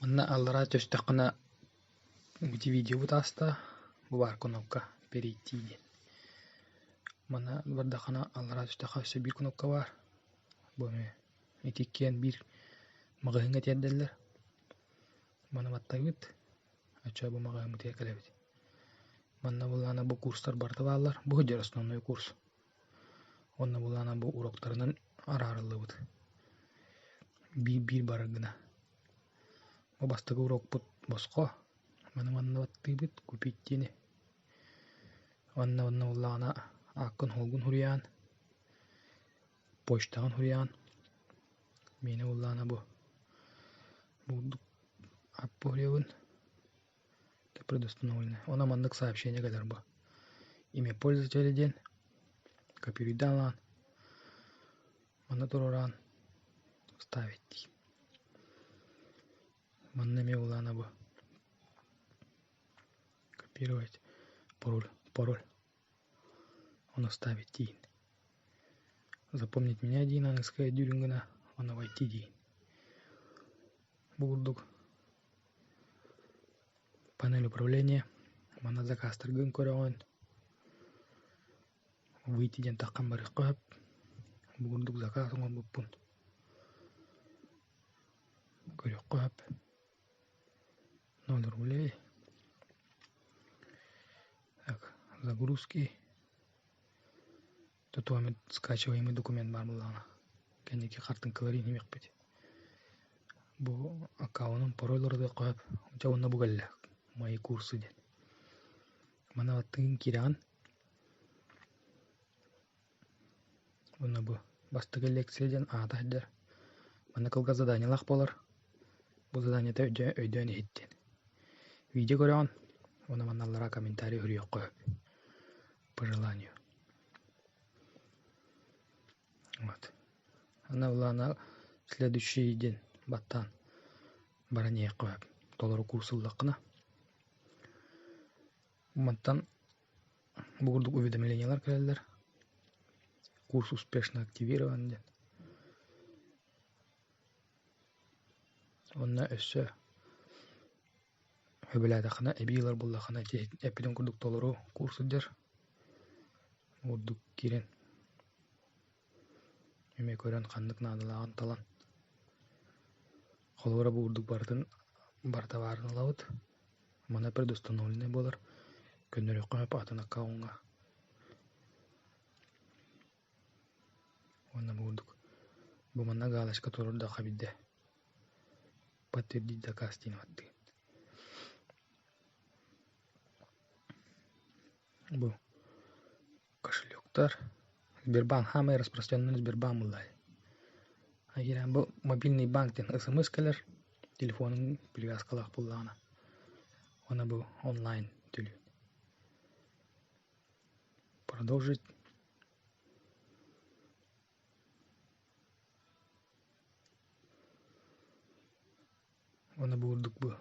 Манна аллараа түстэххинэ ити видеобут ааста, бу баар кнопка «Перейти» диэн. Манна бардаххына аллараа түстэххэ өссө биир кнопка баар. Бу эмиэ ити иккиэн биир маҕаһыыҥҥа тиэрдэллэр. Маны баттыыбыт, оччо бу маҕаһыыммытыгар кэлэбит. Манна былаана бу курстар барыта бааллар. Бу сылдьар основной курс. Уонна былаана бу уроктарынан араарыллыбыт. Биир-биир барар гына. Бу бастакы урокпут босхо. Маны манна баттыыбыт, купить диэни. Уонна онно буоллаҕына ааккын суолгун суруйаҕын, почтаҕын суруйаҕын. Миэнэ буоллаҕына бу бурдук ааппын суруйабын. Предустановлены. Онон маннык сообщение кэлэр бу. Имя пользователя диэн копируйдаан ылаҕын. Манна туруораҕын вставить дии. Манна эмиэ улаана бу. Копировать пароль, пароль. Ону вставить диин. Запомнить меня диин аныгыскы өйдүүрүн гына уонна войти диин. Бу курдук панель управления манна заказтаргын көрөҕүн выйти диэн таххан барыахха сөп. Бу курдук заказ оҥорбуппун көрүөххэ сөп. Ноль рублей. Так, загрузки. Тутуоммут скачиваемый документ баар буоллаҕына кэнники хартыҥкалары иһимиэхпит. Бу аккаунум пароль ырытыахха сөп. Дьэ уонна бу кэллэ мои курсы диэн. Маны аттыгын киирэҕин. Уонна бу бастакы лекция диэн аата сылдьар. Манна кылгас заданиелаах буолар. Бу заданиета өйдөөн иһит диэн. Видео көрөҕүн уонна манна аллараа комментарий суруйуохха сөп по желанию. Вот. Аны былаана следующий день баттаан баран иһиэххэ сөп. Толору курс ыллаххына. Мантан бу курдук уведомлениелар кэлэллэр. Курс успешно активирован диэн. Онно өссө Сөбүлээтэххинэ, эбии ылар буоллаххына ити эппитим курдук толору курс сылдьар. Ордук киирэн эмиэ көрөн ханнык наадалааҕын талан. Холобура бу курдук барытын барыта баарын ылабыт. Манна предустановленный буолар. Көннөрүөххэ сөп атын аккауҥҥа. Уонна бу курдук бу манна галочка туруордахха биирдэ подтвердить заказ диэн ааттыыр. Бу кошелектар Сбербанк саамай распространенный Сбербанк буоллаҕай. Бу мобильный банк диэн смс кэлэр телефонуҥ привязкалаах буоллаҕына. Уонна бу онлайн төлүүр. Продолжить. Уонна бу курдук бу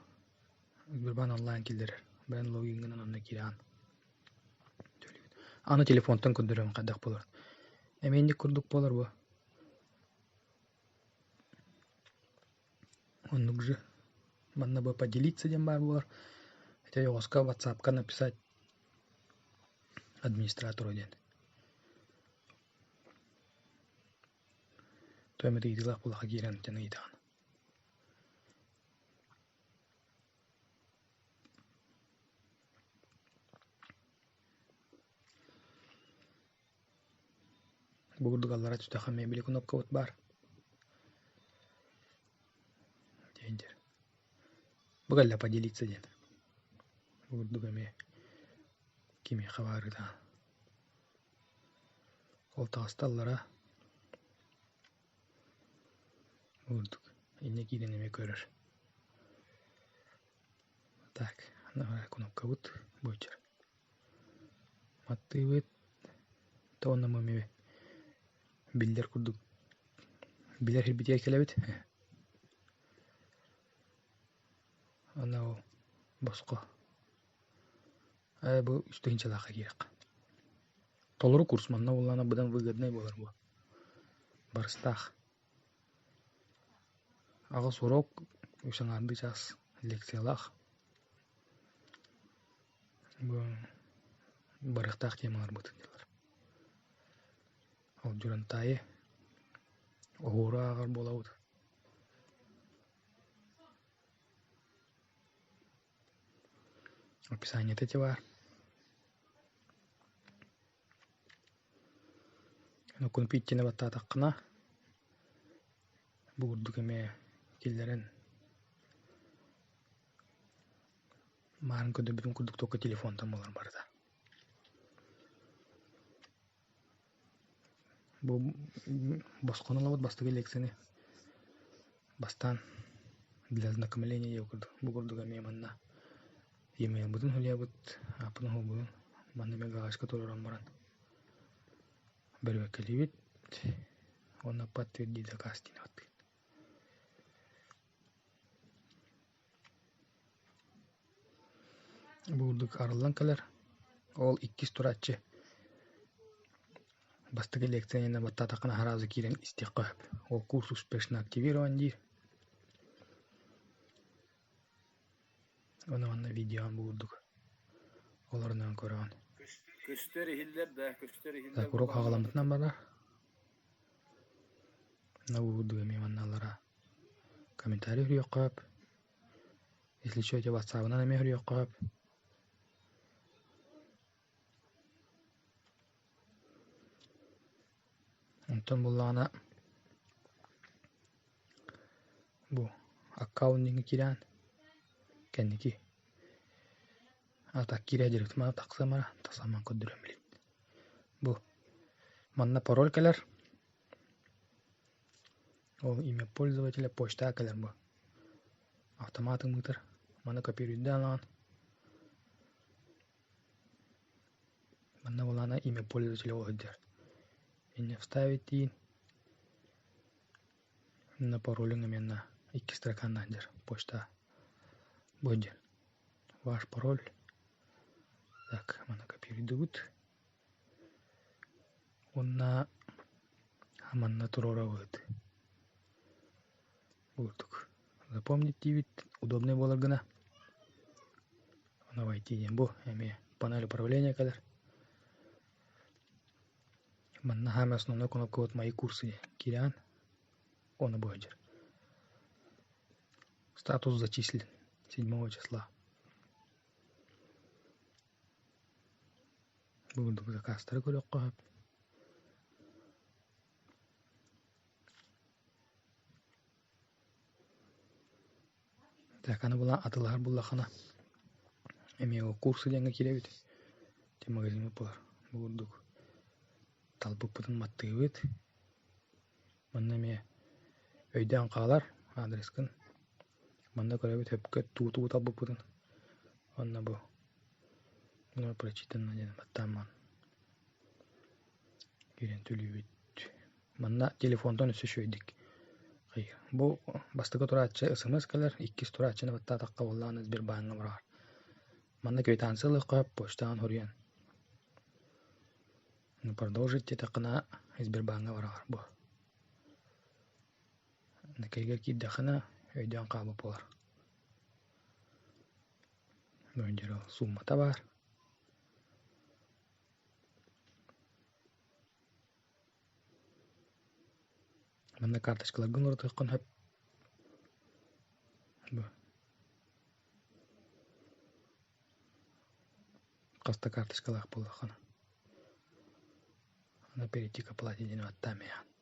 Сбербанк онлайн киллэрэр. Бэйэн логиҥҥынан онно киирэҕин. Аны телефонтан көрдөрөмүн хайдах буолар. Эмиэ инник курдук буолар буо. Оннук же. Манна бу поделиться диэн баар буолар. Ити ойоҕоско ватсапка написать администратору диэн. Тоҕо эмит ыйытыылаах буоллахха киирэн дьон ыйытаҕын. Бу курдук аллара түстэххэ мебели кнопкабыт баар. Диэн Бу кэллэ поделиться диэн. Бу курдук эмиэ кимиэхэ баарыта. Ол таҕысталлара курдук инньэ киирэн эмиэ көрөр. Так, кнопкабыт буочар. Маттыыбыт то онно эмиэ биллэр курдук билэр сирбитигэр кэлэбит. Аны ол босхо. Ээ бу үс тыһыынчалаахха киирэххэ. Толору курс манна буоллаҕына быдан выгоднай буолар буо. Барыстаах. Аҕыс урок. Үс аҥаардыы чаас лекциялаах. Бу барыахтаах темаларбыт дьыллар. Ол Дьурантаайы оһуору ааҕар буолабыт. Описаниета ити баар. Купить баттаатаххына бу курдук эмиэ киллэрэн маарын көрдөрбүтүм курдук только телефонтан буолар барыта. Бу босхону ылабыт бастакы лекцияны бастаан для ознакомления диэн курдук бу курдук эмиэ манна e-mailбытын суруйабыт, ааппытын холбуйун манна эмиэ галочка туруоран баран бөрүөккэлиибит уонна подтвердить заказ диэн ааттыыбыт. Бу курдук арыллан кэлэр. Ол иккис турааччы бастакы лекцияны баттаатаххына сразу киирэн истиэххэ сөп. Ол курс успешно активирован диир. Ону манна видеоҕа бу курдук олорунан көрөҕүн. Көстөр иһиллэр да, көстөр иһиллэр Так уруок буоллаҕына хаҕаламмытынан барар. Мына бу курдук эмиэ манна аллара комментарий суруйуохха сөп. Если что, эти ватсабынан эмиэ суруйуохха сөп. Онтон буллаҕына бу аккаунтиҥҥа киирэн кэнники ата киирэ дьарыктамана тахсамара тахсаммын көрдөрөн билин. Бу манна пароль кэлэр. Ол имя пользователя почта кэлэр бу. Автомат ыҥыытар. Маны копируйдаан ылаҕын. Манна буоллаҕына имя пользователя сылдьар. Инньэ вставить диин. Манна паролуҥ эмиэ икки строканан сылдьар почта бу сылдьар. Ваш пароль. Так, маны копируйдубут. Уонна манна туруорабыт. Курдук. Запомнить диибит, удобнай буолар гына. Ону войти диэн бу эмиэ панель управления кэлэр. Манна саамай основной кнопка вот мои курсы киирэн ону бу сылдьар. Статус зачислен 7 числа. Бу курдук заказтары көрүөххэ сөп. Так, аны була атылаһар буллахына эмиэ ол курсы диэҥҥэ киирэбит. Ити магазиммыт буолар. Бу курдук талбыппытын маттыыбыт. Манна эмиэ өйдөөн хаалар адрескын. Манна көрөбүт сөпкө тугу-тугу талбыппытын. Уонна бу прочитанно диэн баттааммын киирэн төлүүбүт. Манна телефонтан өссө үчүгэйдик бу бастакы турааччы смс кэлэр, иккис турааччыны баттаатахха буоллаҕына Сбербааҥҥа барар. Манна квитанция ылыахха сөп, почтаҕын суруйан. Продолжить диэтэххинэ Сбербааҥҥа бараҕар бу. Кэлигэр киирдэххинэ өйдөөн хаалбыт буолар. Суммата баар. Манна карточкаларгын уларытыаххын сөп. Бу. Хас да карточкалаах буоллаххына. Аны перейти к оплате диэн аттаан миэхэ.